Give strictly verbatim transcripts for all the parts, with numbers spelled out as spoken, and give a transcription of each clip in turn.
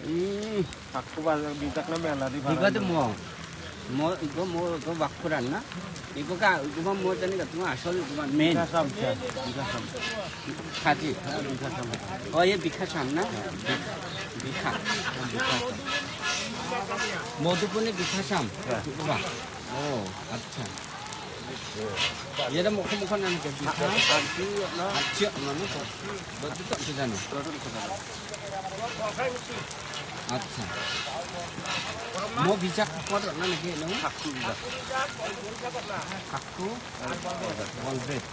Hmm, aku bazar bijak na mela di. Iba tu mo. Mo, iba mo, iba bakuran na. Iba ka, iba mo tani ka tuma asal iba main. Bikha sam, bikha sam. Khaji. Bikha sam. Oh, ye bikha sam na? Bikha. Bikha. Madhupur ni bikha sam. Ya. Iba. Oh, acha. Ye da mokho mokho nani ke bikha. Achi na. Achi na ni ko. Betul tak sejana. Acha. Mo bijak ko na ni ke no? Kakku bijak. Kakku. Bolbret.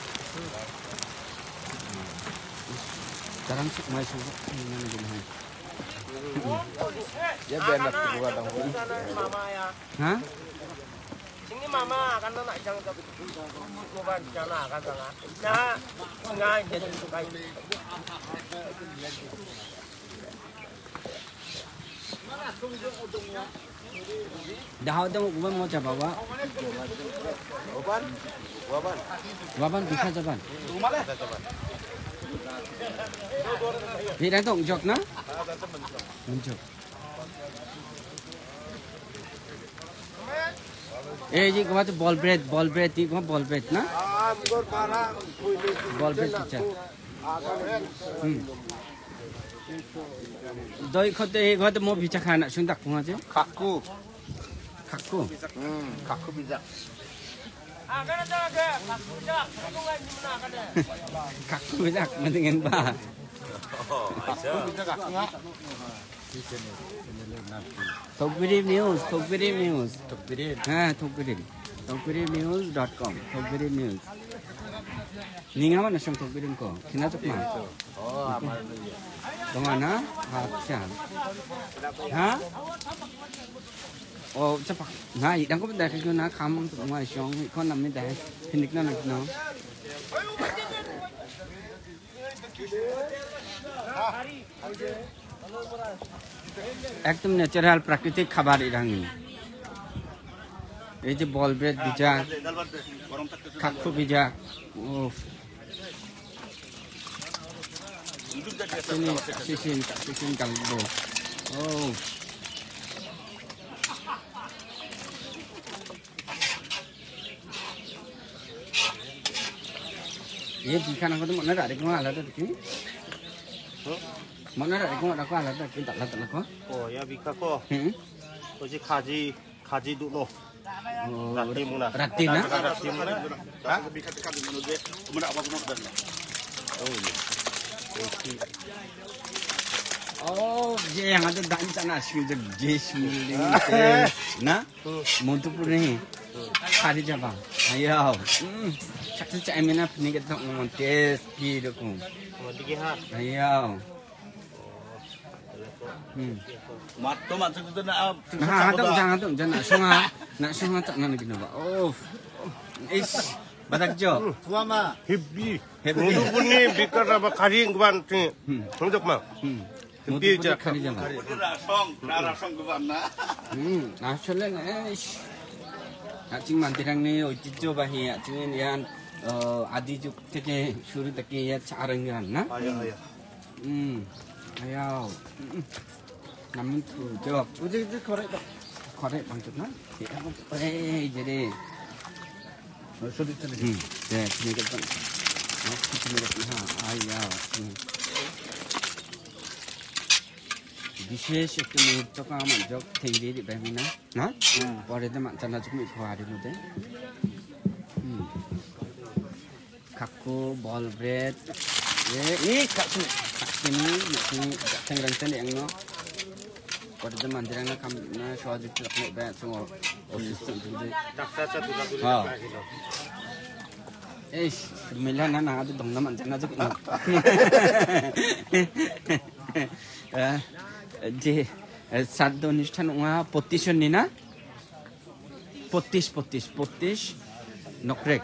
Jarang sih mai sih. Ini ni gini. Ya, biar nak buat dong. Ha? Sini mama akan nak jang jang. Bukan jana akan sana. Nah, nah, jadi sukai. Dahau dong, uban mau coba, Wak. Waban? Waban? Waban, bisa coba. Beda dong, jok na? Jok. Eh, ji gua tu bolbret, bolbret, ji gua bolbret na? Bolbret tu cha. Hmm. Doi khote, eh, gua tu mau bicara anak sundak bunga je. Kakku. Kakku. Hmm, kakku bijak. Kakku bijak, mendingan ba. Kakku bijak, kakku ngak. Thokbirim News, Thokbirim News. Thokbirim. Ha, Thokbirim. Thokbirim news dot com, Thokbirim News. Ninga mana sang Thokbirim ko? Kina tuk ma? Oh, amal ni. Kemana? Acha. Ha? Oh, cepat. Nah, idang ko dah kena kam untuk mai song. Ko nam ni dah. Hinik na nak no. একদম ন্যাচারাল প্রাকৃতিক খাবার এরাঙনি। এই যে বল ব্রেড ভিজা, খাক্কু ভিজা, উফ। Sini, sisin, sisin kalbo. Oh. Ye bikha nangko tu mona rari kuma alada tu ki? Huh? Mona rari kuma alada ki, tak alada ko? Oh, ya bikha ko. Hmm? Ko ji khaji, khaji dulu. Oh, rati muna. Rati na? Rati muna. Ha? Oh, iya. Oh, iya. Oh, je yang ada dan sana sini je, je sini na? Madhupur ni. Kari jaba. Ayo. Hmm. Satu cak emina pini kita ngomong tes pi dukung. Ayo. Hmm. Matto matto tu na. Nah, hatung jang hatung jang nak sunga. Nak sunga tak nana gina ba. Oh. Is. Badak jo. Tuama. Heavy. Heavy. Madhupur ni bikha ba kari gwan ti. Hmm. Untuk ma. Hmm. Heavy. Madhupur ni kari jaba. Rasong, rasong gwan na. Hmm. Asole na. Is. Aching mantirang ni oichicho bahi aching yan, eh, adi juk teke suru teke ya charang yan na. Ayo, ayo. Hmm. Ayo. Hmm. Namun tu jawab. Uji uji korek tu. Korek bangkit na. Eh, jadi. Oh, sorry, sorry. Hmm. Ya, sini ke depan. Oh, sini ke depan. Ha, ayo. Hmm. বিশেষ একটি মুহূর্ত কাম যোগ থেকে দিবে না? Na? Hmm. Pore de manchana chukmi ko hari lo de. Hmm. Kakku, ball bread. Ye. Ni kakku. Kakku ni, ni, ni, teng rang teng yang no. Pore de mandirang na kam na so di truk ni ba so office tu tu de. Daksa sa tu tu. Ha. Eh, mila na na tu dong na manchana chukmi. Eh, je. Eh, sraddho onusthan ong·a, potis onni na? Potis, potis, potis. Nokrek.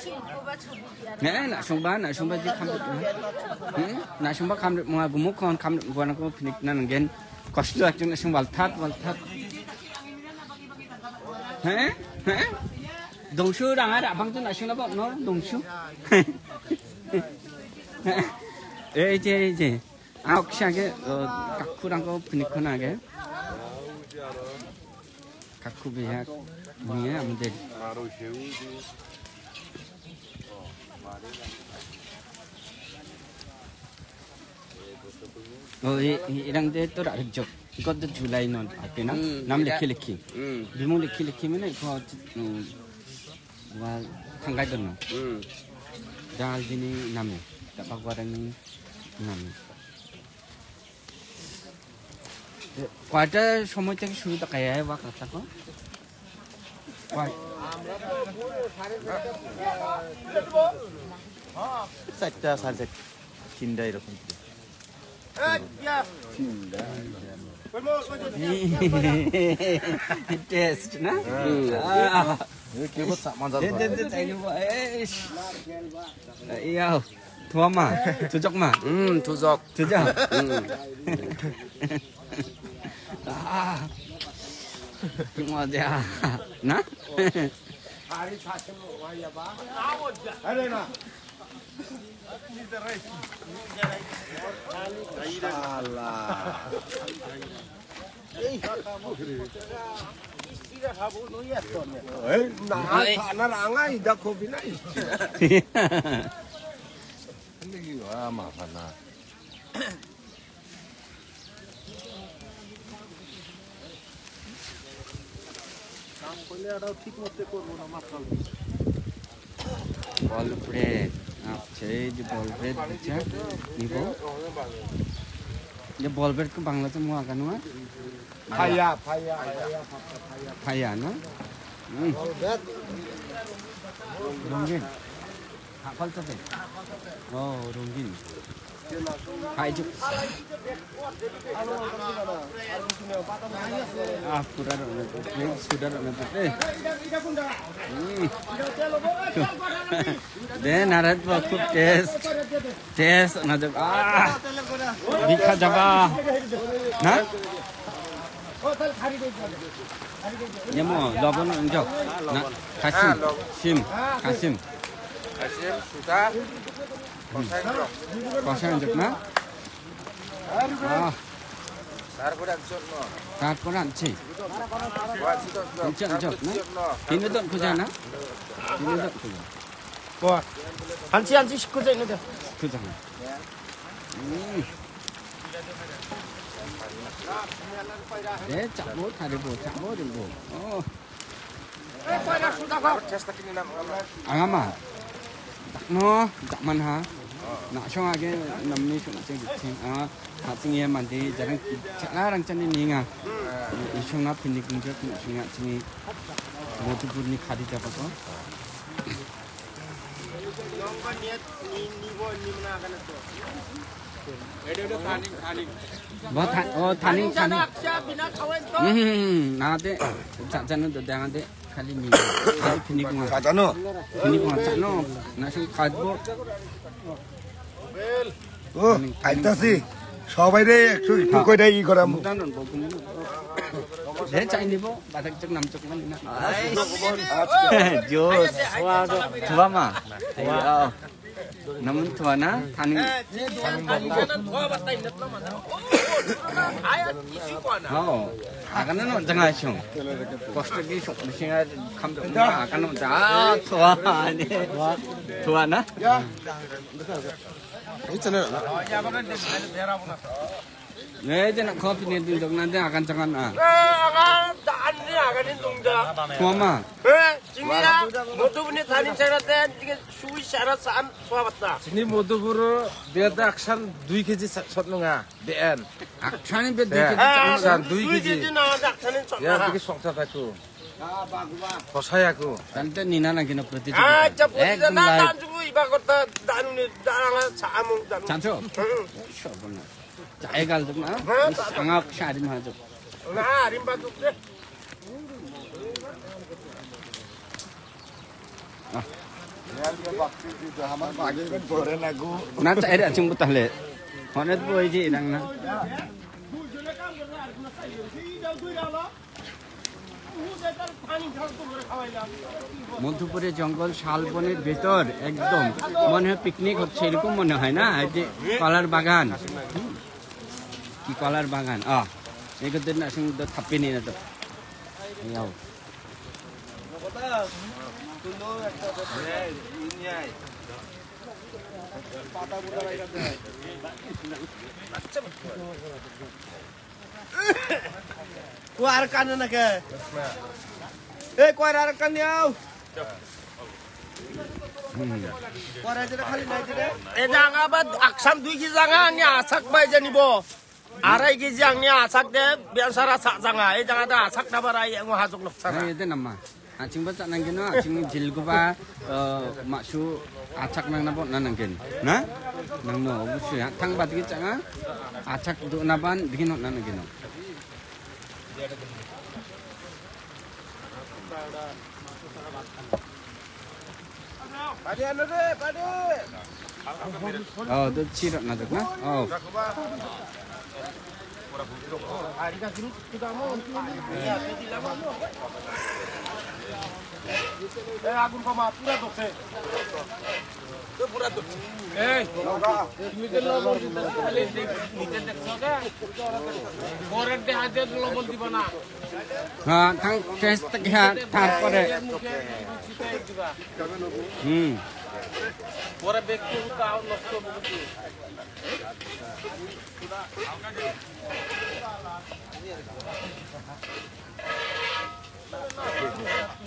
Ne, na·songba, na·songba je kamrep ong·a. Hmm? Na·songba kamrep ong·a, gumukkon kamrep ong·a, nangko pinikna nanggen. Kosto akjong na·song waltat, waltat. He? He? Dongsu ranga ra·bang tu na·songna ba ong·no, dongsu. Eh, je, je. Ah, oksa age, oh, kakkurangko pinikon age. Kakku beha, niya amde. Oh, i, i, irang de to ra jok. Ikot de July non, ape na? Hmm, nam iya. Lekhi lekhi. Hmm. Bimung lekhi lekhi mane ikot, hmm, wa tanggai don no. Hmm. Dal jini name, da bagwarang name. কয়টার সময় থেকে শুরু দেখায় বা কাজটা? কয়? চারটা, সাড়ে চারটা, তিনটা এরকম। তিনটা। Test, না? হুম। আহ। এই কি করছে? মজা দে, করে। দে, দে, তাই নিব। এই, ইয়া। Thua ma, thujok ma. Hmm, thujok. Thujok. Hmm. Ah. Cuma dia. Nah? Salah. Ei, na, na, na, anga ida kobi na. Hindi, ah, maaf na. কাম করলে এটাও ঠিক মতো করবো না, মাত্র। বল ব্রেড। আচ্ছা, এই যে বল ব্রেড দিচ্ছে, নিব। যে বল ব্রেড কো বাংলাতে মো আগানো, হ্যাঁ? ফায়া, ফায়া, ফায়া, ফায়া। ফায়া না? হুম। বল ব্রেড। রঙিন। Hapal tade. Oh, rongin. Hai juk. Ah, pura rong. Sudah rong. Eh. Hmm. De narat ba khub test. Test na de. Ah. Bikha jaba. Na? Nemo, lobon enjok. Na, kasim, sim, kasim. Kasim, sudah. Kosong enjok. Kosong enjok na? Ah. Tarpore enjok no. Tarpore enjok. Wah, sudah, sudah. Enjok, enjok na? Tarpore enjok no. Ini dok kuja na? Ini dok kuja. Wah. Hansi, hansi, sikku jai ini dok. Sikku jai. Hmm. Eh, chakbo, taribo, chakbo, ringbo. Oh. Angama. Dakno, dakman ha. Na·song age namni song·cheng gitcheng. Ah, ha·ching ia mande jarang chakna rangchani ninga. Isong na pini gunjak na·song ha·ching i motu burni khadi jabako. Ba tha-, oh, thaning, thaning. Hmm, nade, ja-, jano do dang de, kali mi. Kali pini kuma. Jano. Pini kuma, jano. Nasi kadbo. ও, আইতাছি। সবাই রে, একটু, একটু করে ই করাম। Deh, cai ni bo, badak cek nam cek mana? Jos. Tua ma. Namun tua na, tani. Oh, akan no jangan sung. Poster di sung, sing akan no ja, tua ni. Tua na. Ini channel apa? Ne, je nak kopi ni duduk nanti akan jangan ah. Eh, akan jangan ni akan ni tungja. Mama. Eh, sini ya. Modu ni tani cara ten, tiga sui syarat saan suabatna. Sini modu buru dia ada aksan dui kg sa-, sot nunga, B N. Aksan ni beda. Eh, aksan dui kg. Dui kg na ada aksan ni sot. Ya, nunga. Bikin songsa aku. Kosai aku. Tante nina lagi na proti. Ah, cap proti. Ekdom na live. Tanju iba kota danu ni dana sa amung danu. Tanju. Hmm. Sure, benar. Jai gal juk na. Angap sari mah juk. Na, sa ere achung butale. Honet boy ji nang na. মধুপুরে জঙ্গল, শালবনের ভেতর, একদম মনে হয় পিকনিক হচ্ছে, এরকম মনে হয় না? এই যে কলার বাগান, হুম, কি কলার বাগান? আহ, এগুলোতে না, শুধু থাপ্পি নিয়ে না তো। এই যাও। Ko arekan na ke? Eh, ko arekan ni au. Ko are jere khali nai jere. E janga ba aksam dui ki janga ni asak bai jani bo. Arai ki jang ni asak de bian sara sa janga. E janga da asak na ba rai ngo hajok nok sara. Hai, ede nama. Aching ba chak nanggen no, aching jilguba, eh, maksu achak nang nabo na nanggen. Na? Nang no, obusu ya. Thang ba digi changa, achak do na ban digi no na nanggen no. Padi anu re, padi. Oh, tu chirok na tu na. Oh. এই, তুমি যে লবণ দিতে খালি দেখ-, নিচে দেখছো গা? পরের দেহা দিয়ে লবণ দিবা না। হ্যাঁ, থাং-, টেস্ট থেকে হ্যাঁ, তারপরে। মুখে ছিটাই দিবা। হুম। পরে ব্যক্তি উতা নষ্ট হবে।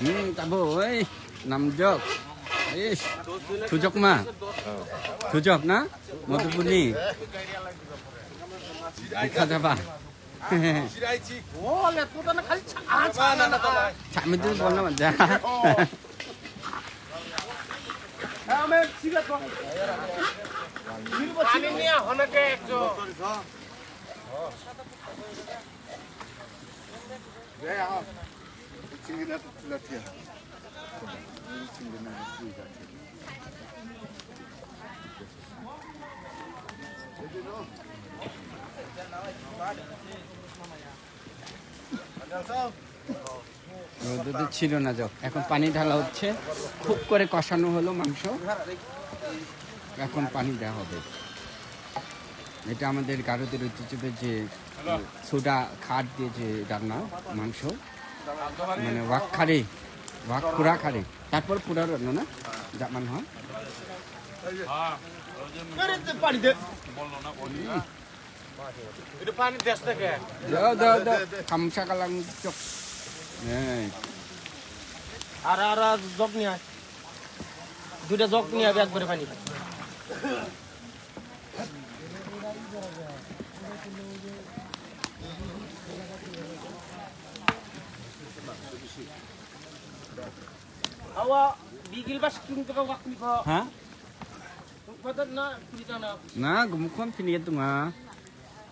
Hmm, tabo, oi. Namjok. Ish. Tujok ma. Tujok na? Modupuni. Bukha jaba. Chami tu bolna manja. Ani niya honake ekjo. রোদে ছিল না যাও, এখন পানি ঢালা হচ্ছে, খুব করে কষানো হলো মাংস, এখন পানি দেওয়া হবে। এটা আমাদের গারোদের ঐতিহ্যবাহী যে সোডা খাট দিয়ে যে রান্না মাংস, মানে ওয়াক খারি, ওয়াক পুরা খারি, তারপর পুরা রান্না না, জামান হয়। এটা পানি দেশ থেকে। দাও, দাও, দাও। খামসা কালাম চোখ। এই। আর, আর, আর জগ নিয়ে আয়। দুইটা জগ নিয়ে আয়, একবারে পানি। Awa, bigil bas king ka wak ni ko. Ha? Padat na, kulit na. Na, gumukhon pini ya tunga.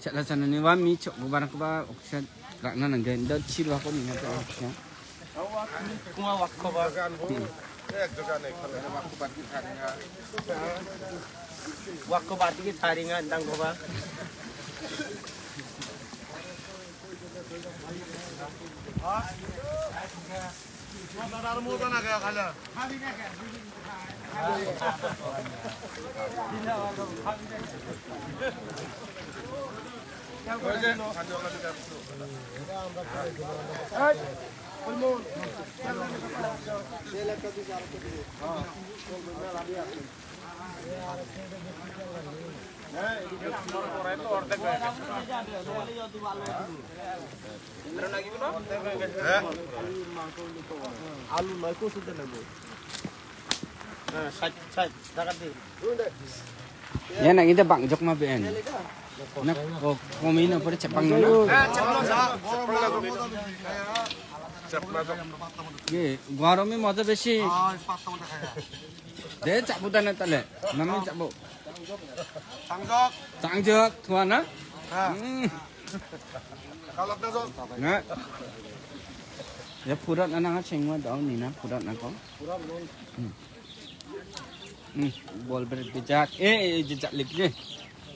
Chala chana ni wa mi chok gubar ko ba oksa rakna nanggen. Da chir wa ko ni na ta oksa. Awa, kulit kuma wak ko ba. Hmm. Wak ko ba ki tharinga, wak ko ba ki tharinga, dang ko ba. আলু নয় কচুতে নেব। হ্যাঁ, ষাট, ষাট টাকা দিয়ে। Yan ang ida bang jok ma ben. Na ko komi na pore chapang na. Ye, gorome moja beshi. De chapu dana tale. Nami chapu. Tangjok. Tangjok, thua na? Hmm. Nggak. Ya, purot na nanga chengwa dong, Nina, purot na kau. Hmm. Hmm, bol ber bijak. Eh, eh, jejak lik ni.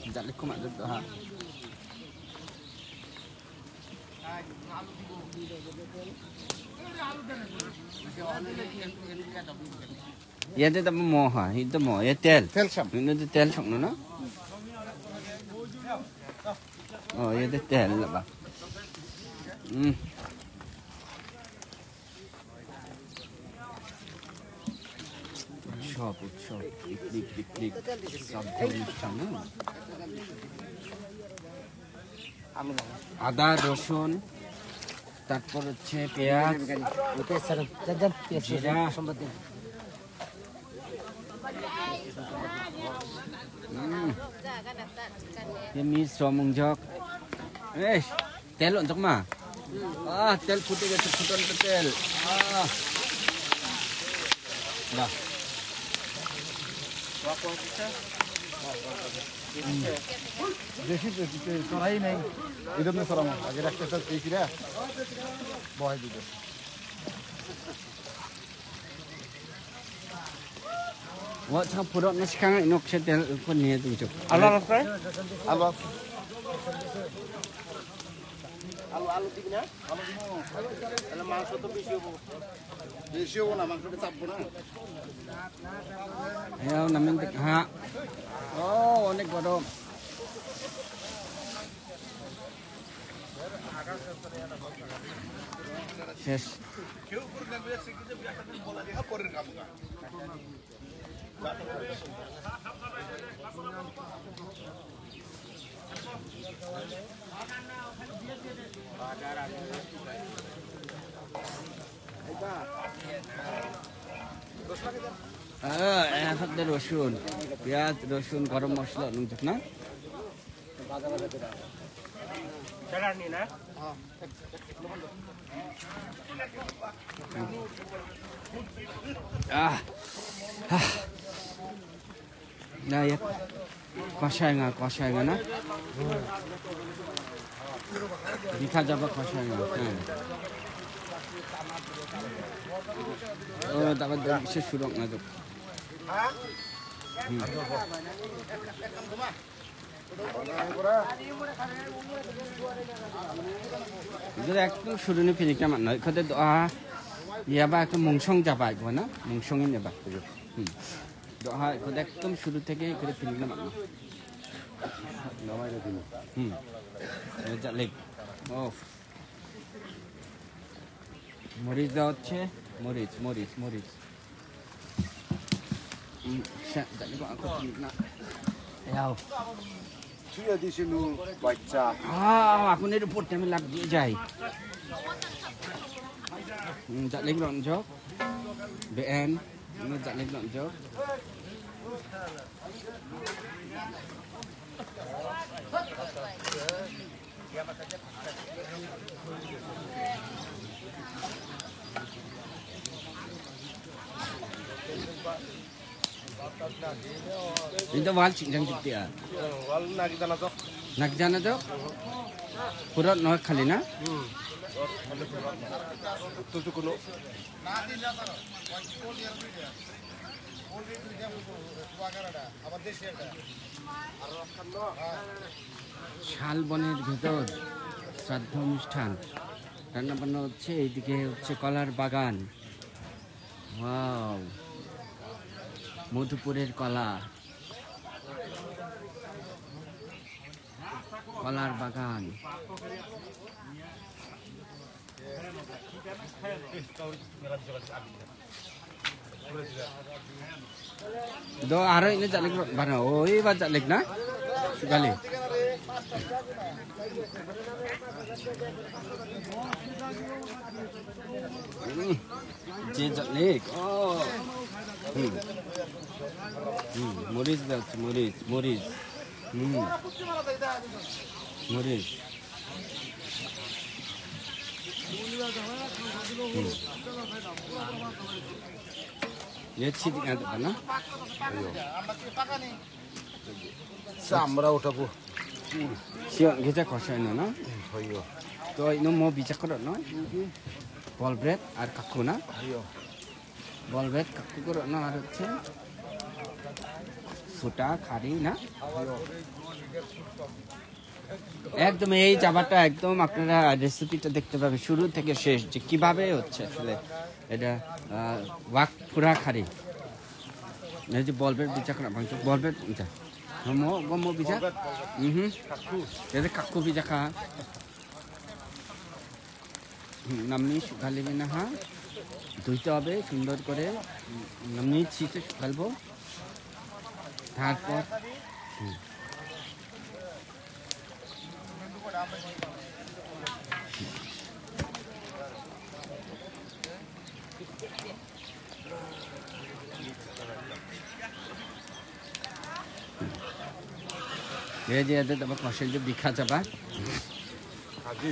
Jejak lik ko mak duduk ha. Ia te tamo mo ha, itu mo, ia tel. Tel sam. Ini tu tel sam no na. Oh, ia te tel lah ba. Hmm. উৎসব, উৎসব, picnic, picnic, শ্রাদ্ধ অনুষ্ঠান, না? আদা, রসুন, তারপর হচ্ছে পেঁয়াজ, জিরা। Hmm. Ia mi somongjok. Eh, tel untuk ma. Ah, tel putih gitu, putih itu tel. Ah. Dah. Hmm. Desi, desi, sarai nahi. Idam na sarai. Agar rakte sab dekh raha. Bahut idam. Wa, cha purot na sikang inok se tel ko niya tum chuk. Alu, alu, sir? Alu. আলু, আলু দিবি না? আলু মাংস তো বেশি হবো। বেশি হবো না, মাংসটা চাপবো না। এই নামিন দেখ, হ্যাঁ। ও, অনেক গরম। শেষ। হ্যাঁ, এক হাতে রসুন, পেঁয়াজ, রসুন, গরম মশলা, নুন, না? আহ, আহ। না, ইয়া, কষায় না, কষায় না, না? মিঠা যাবা কষায় না, হ্যাঁ। ও, তারপর দেখি সে সুরক না তো। হুম। Idu ekdom suruni pinikna man·a. Ikode do·a. Iaba ekdom mungsong jaba ikona. Mungsongin iaba. Hmm. Do·a ikode ekdom suru theke ikode pinikna man·a. Hmm. Ia ja·lek. Oh. মরিচ দেওয়া হচ্ছে, মরিচ, মরিচ, মরিচ। হুম, সে-, জানি কো, আঁকো, না। এ আও। তুই আদি শুনু, বাচ্চা। আ, এখন এর উপর আমি লাফ দিয়ে যাই। হুম, জানি রঞ্জক, বেএন, হুম, জানি রঞ্জক। Ini wal chingjang jikti ya. Wal nagi jana jok. Nagi jana jok? Purot no khali na? Hmm. Tutu kuno. শালবনের ভেতর শ্রাদ্ধ অনুষ্ঠান, রান্না বান্না হচ্ছে। এইদিকে হচ্ছে কলার বাগান। ওয়াও, মধুপুরের কলা, কলার বাগান। Do aro ini jalik bana. Oh, iba jalik na? Sugali. Hmm. Je jalik. Oh. Hmm. Hmm. Moris da, moris, moris. Hmm. Moris. Hmm. Ye chidi kan tu kana? Ayo. Samra uta bu. Siok gija kosa ino na? Hoyo. To ino mo bijak ro no? Bolbret ar kakuna? Hoyo. Bolbret kakku ro no ar che? Suta kari na? Hoyo. একদম এই চাবাটা একদম আপনারা রেসিপিটা দেখতে পাবেন শুরু থেকে শেষ যে কিভাবে হচ্ছে আসলে এটা। আহ, ওয়াক পুরা খারি। এই যে বলবের বিচার করা ভাঙছে, বলবের বিচার। মোমো, মোমো বিচার। হুম। এই যে কাকু বিচার খা। হুম, নামনি শুকালে না হা। ধুইতে হবে সুন্দর করে। হুম, নামনি ছিটে শুকালবো। তারপর, হুম। Dia, dia ada dapat masuk je bika apa? Kaji.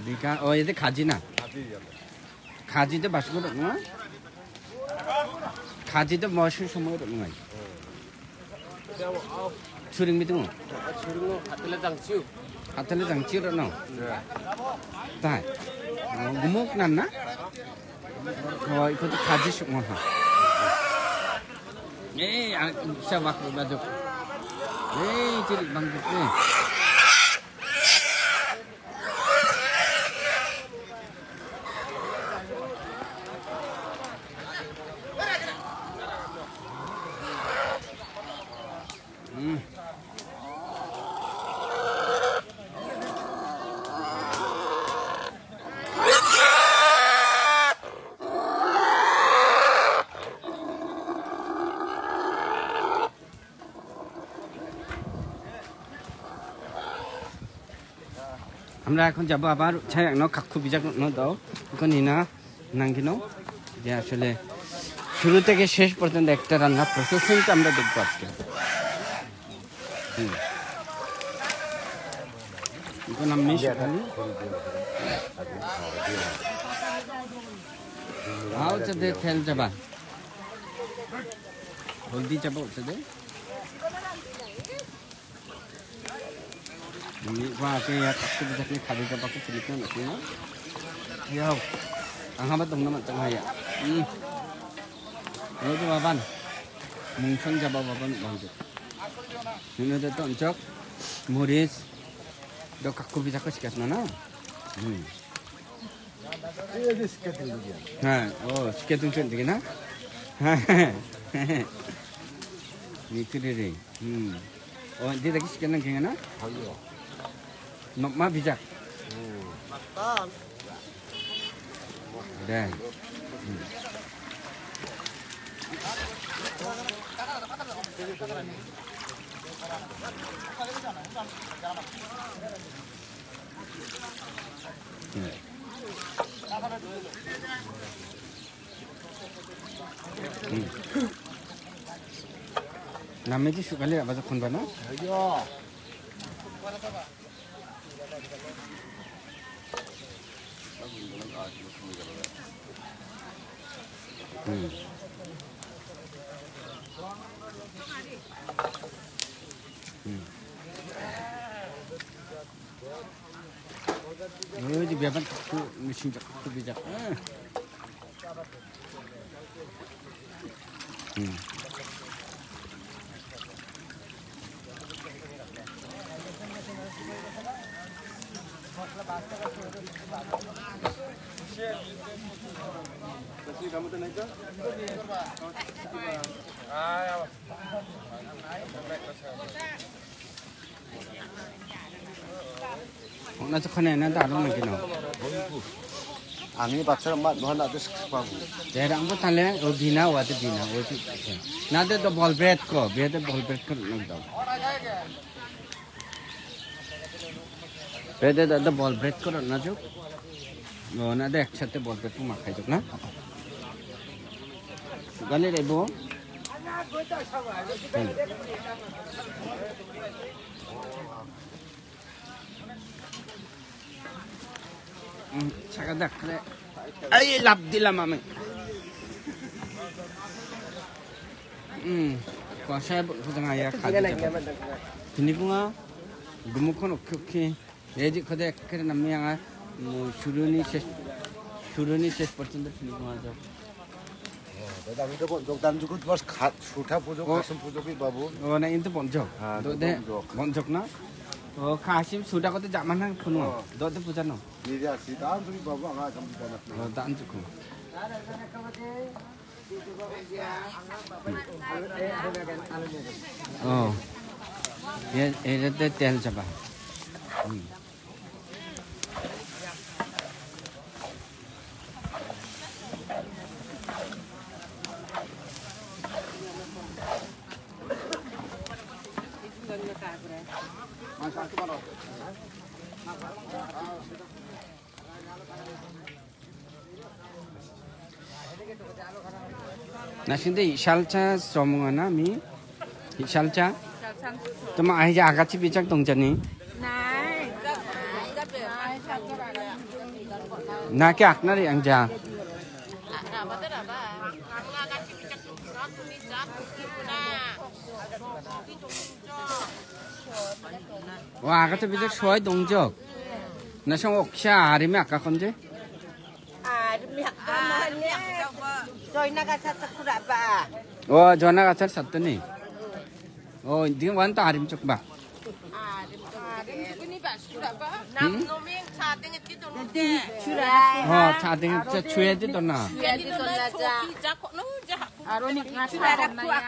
Bika, oh itu kaji na. Kaji ya. Kaji itu basku tu, no? Kaji itu masuk semua tu, no? Churing bitung. Churing no, hatele jangchiu. Hatele jangchiu no. Tai. Oh, gemuk nan na? Oh, ikut kaji semua ha. Eh, bisa waktu baju. Eh, ciri bangkit ni. আমরা এখন যাব আবার ছায়ানো কাকু বিজাক ন দাও। এখন ইনা নাঙ্গিনো যে আসলে শুরু থেকে শেষ পর্যন্ত একটা রান্না প্রসেসিংটা আমরা দেখবো আজকে। হুম। এখন আমি সেখানে আও চাদে তেল যাবা। হলদি যাবা চাদে। Ini wah ke ya tak tu bisa ni kali ke pakai peliknya nak ni. Ya. Ang habat dong nama tengah ya. Hmm. Ini tu baban. Mungkin jaba baban bangkit. Ini tu tu encok. Muris. Do kaku bisa ke sikas mana? Hmm. Iya, dia skating dia. Ha, oh, skating tu dia na? Ni tu dia. Hmm. Oh, dia lagi skating kena? Ayo. Nok ma bijak. Hmm. Dah. Hmm. Hmm. Hmm. Namanya sukali apa tu kon bana? Ayo. Hmm. Hmm. Ini di biapan tu mesin jak tu bijak. Ah. Hmm. Ong·na chakani ena da·alo nangkino. Ani bacha mat nohan ade sikpa. Jerangbo tale o bina wate bina o ti. Nade do bolbret ko, bede bolbret ko nang do. Bede da do bolbret ko na jo. O nade eksatte bolbret ko makhai jok na. Gale rebo. Hmm. Hmm, sakadak kre. Ai, lap dilam ame. Hmm, kuasa bu kutang aya kadi. Tini bunga. Gumukhon oke, oke. Eji khode ekkere nami anga, mm, shuruni shesh, shuruni shesh porjonto phini guma jo. Dada, ami to bonjok dan jukut bas khat, sutha pujo, Oh. Kasum pujo ki babu. Oh, na into bonjok. Ah, Do de bonjok. Bonjok na. Oh, Kasim suda kote jaman hang phunu. Oh. Do de puja no. Ni dia si dan jukut babu anga jam di dan. Oh, dan jukut. Oh. Ye, ye, de tel jaba. Hmm. Nasingde isalcha somongana mi isalcha. Toma ahi ja agachi bijak dongjani. Nai. Nake aknari angja. Wa, agachi bijak soi dongjok. Nasong oksa arime akakonje. Arime akamane. Joina gachar sakura ba. Oh, joina gachar satuni. Oh, dia wan ta arim chok ba. Arim chok ni ba sura ba. Hmm? Nam noming chatting iti to. Oh, chatting cha chue ti to na. Chue ti to na ja. Aroni ngasa na ya.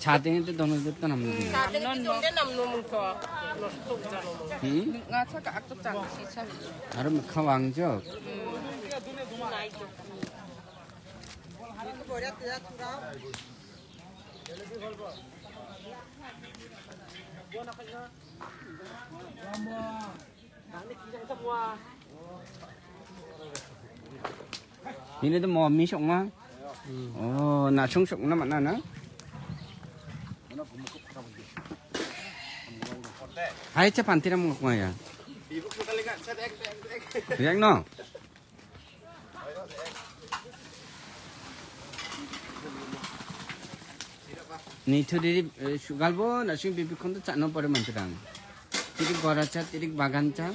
Chadeng itu dono itu tanam. Chadeng itu dono namno mungko. Hmm? Ngacha ka akto chang si chang. Aro mukha wangjo. Ini tuh mau mie sok mah. Hmm. Oh, nasung sok mana mana na? Hai, cepat tidak mau kemana ya? Yang no. Ni tu diri, eh, sugal bo, nasing bibi kondo cak no pore mantirang. Tirik bora cha, tirik bagan cha.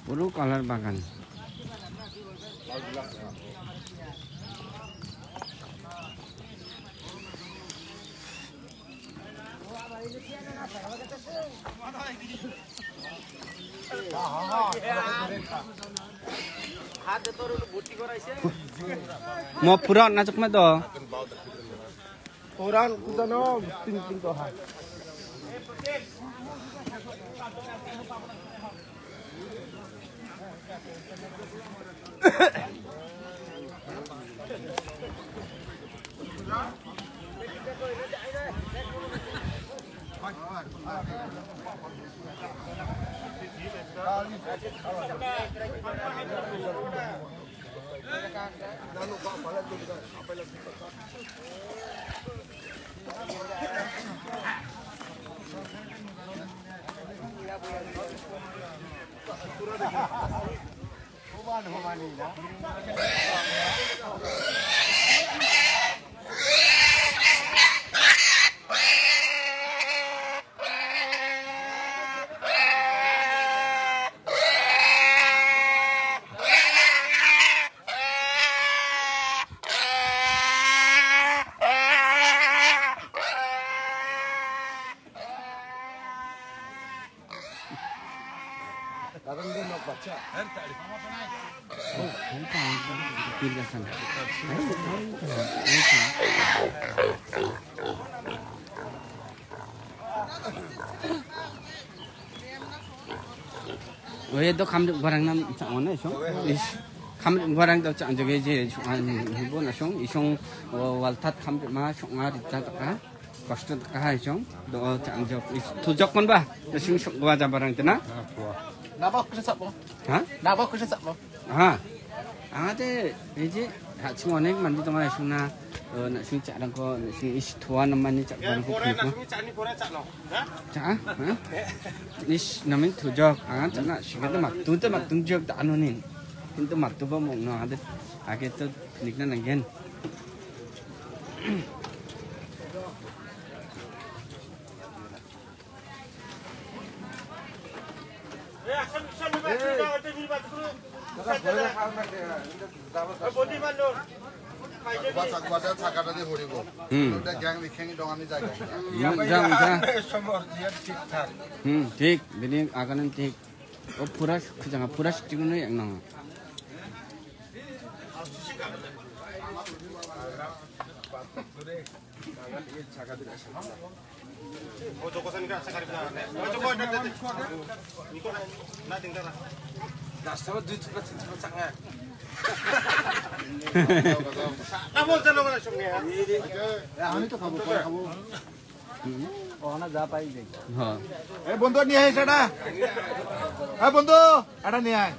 Puro colour bagan. Mo pura na chakma do. Orang kita no tin tin to ha. Oye, do kamri barang nam chang ona isong. Is, kamri barang do chang joge je, isong, ah, hibo na song, isong, oh, waltat kamri ma song, ah, rita taka. Kosto taka hai song, do chang jok. Is, tu jok kon ba, na sing sok gua jabarang tena. Nabo kesa sap mo? Ha? Nabo kesa sap mo? Ha. Angate, eje, Na·sing onek mande donga, na·singna, eh, na·sing cha·rangko, na·sing is toa namani cha·rangko piko. Cha·a? Ha? Is namen tojok, anga cha·na, sigata mattunta mattunjok da anonin. Kintu mattuba mongno ade, age to nikna nanggen. Hmm. Manja, manja. Hmm, thik. Bini aganan thik. O pura kejanga, pura sitikno yang nang. আমি তো খাবো, পরে খাবো। হুম। ও, না, যা পাই যাই। হ্যাঁ। এ বন্ধু, নিয়ে আয় সেটা। এ বন্ধু, এটা নিয়ে আয়।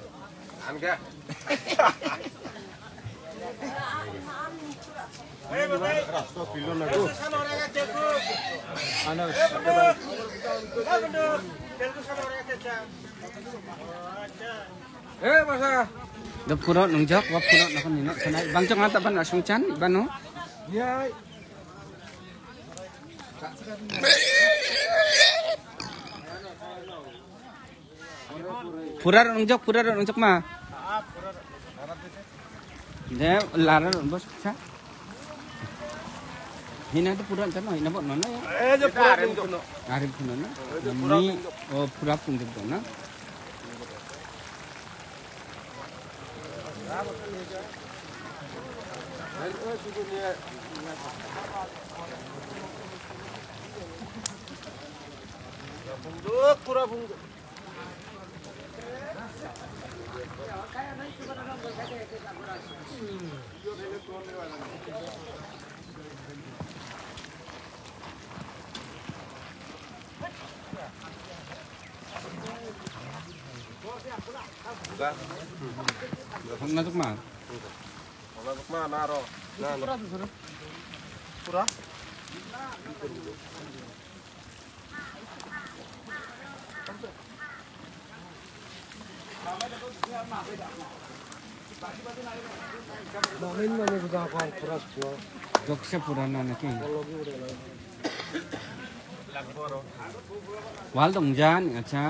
Do pura nungjak, wa pura nakon nina sana. Bang jong ata ban asung chan, ibano. Pura nungjak, pura nungjak ma. De, lara bos cha. Hina tu pura tan, hina bot mana ya? Eh, je pura arim tu. Arim tu mana? Ni, oh, pura pun tu mana? Pura pun tu. Masuk, Mas. Masuk mana, Ro? Nah, nah. Pura? Main mana kita akan keras gua. Doksa purana naki. Kalau gitu udah lah. Wal dong jan, acha.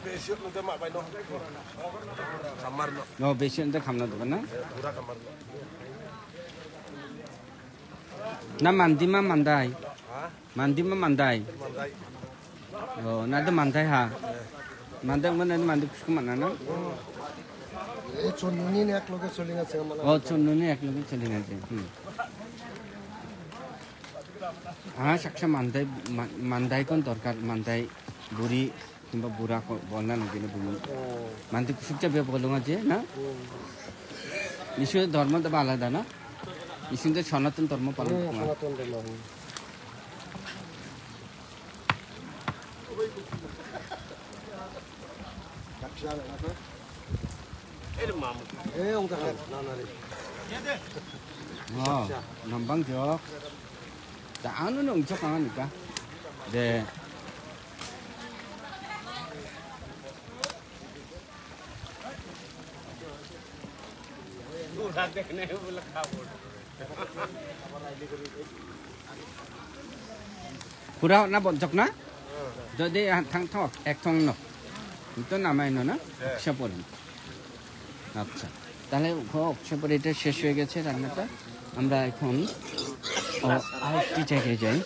Besok nanti mak baino. Kamar no. No, besok nanti kamar tu kan na? Pura kamar no. Na mandi ma mandai. Ha? Mandi ma mandai. Mandai. Oh, na de mandai ha. Mandai mana mandi kusuk mana na? Eh, chonnuni ne ek loge cholinga chega mana. Oh, chonnuni ek loge cholinga chega. Hmm. Ah, saksa mandai, ma-, mandai kon dorkar, mandai buri. Kimba burako bolna nangkene bumi. Oh. Mandi kusukja bia bolonga je, na? Hmm. Isu dharma ta alada na? Isu ta Sanatan dharma palan. Hmm, Sanatan dharma, hmm. Eh, ong ta, na, na, ni. Oh, nambang jok. Ta anu nong jok angan ika. De. Pura na bonjok na? Jodi, ah, thang thok, ek thong no. Ito namai no na? Aksha pori. আচ্ছা, তাহলে অক্ষয় পরিটা শেষ হয়ে গেছে রান্নাটা। আমরা এখন, ও, আরেকটি জায়গায় যাই।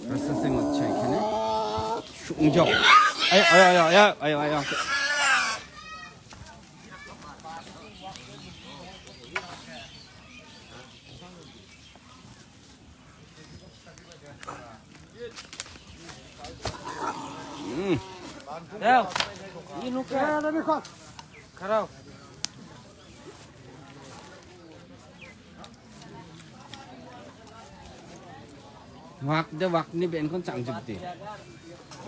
প্রসেসিং হচ্ছে এখানে। সংযোগ। আয়, আয়, আয়। হুম। দাও। এই নুকে। খারাপ। Wakde wakni benkon changjobde.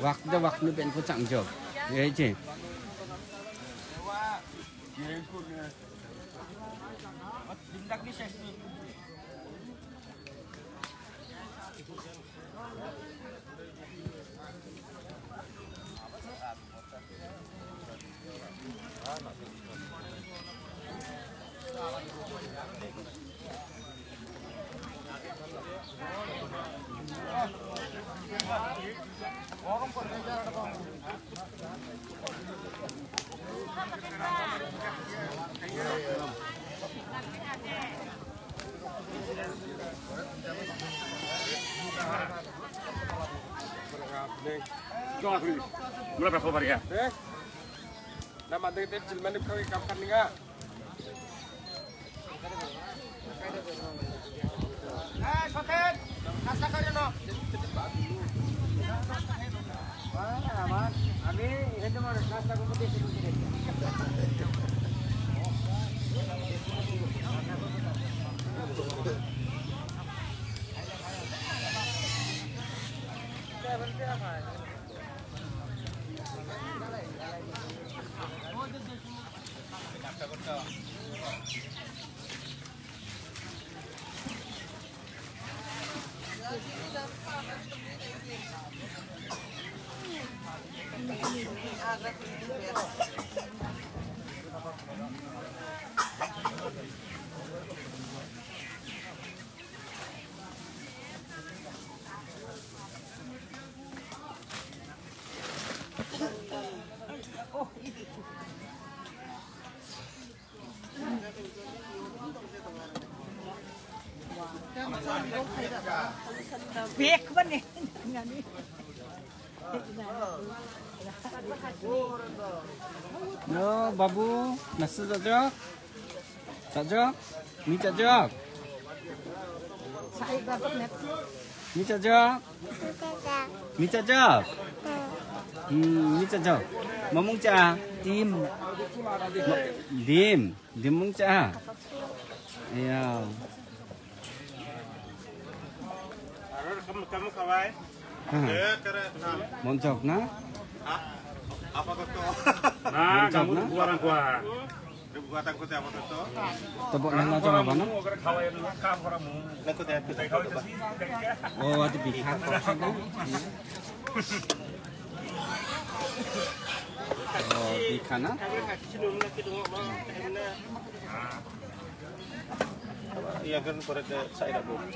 Wakde wakni benkon changjop. Ye je. Mula berapa hari ya? Eh? Nama dek dek jelmani kau ikan ninga. Yo, babu, nasi tajak? Tajak? Mi tajak? Mi tajak? Mi tajak? Hmm, mi tajak. Mamung cha? Dim. Ma-, dim. Dim mung cha? Iya. Kamu, kamu kawai? Ha. Eh, kere, ha. Monchok na? Ha? Apa kau tu? Nah, monchok kamu na? Buat orang kuah. Buat aku tu apa tu? Tepuk nana coba mana? Aku orang mau. Aku tu apa tu? Oh, ada bihar. Oh, bihar na? Iya kan, korek ke saya dah buat.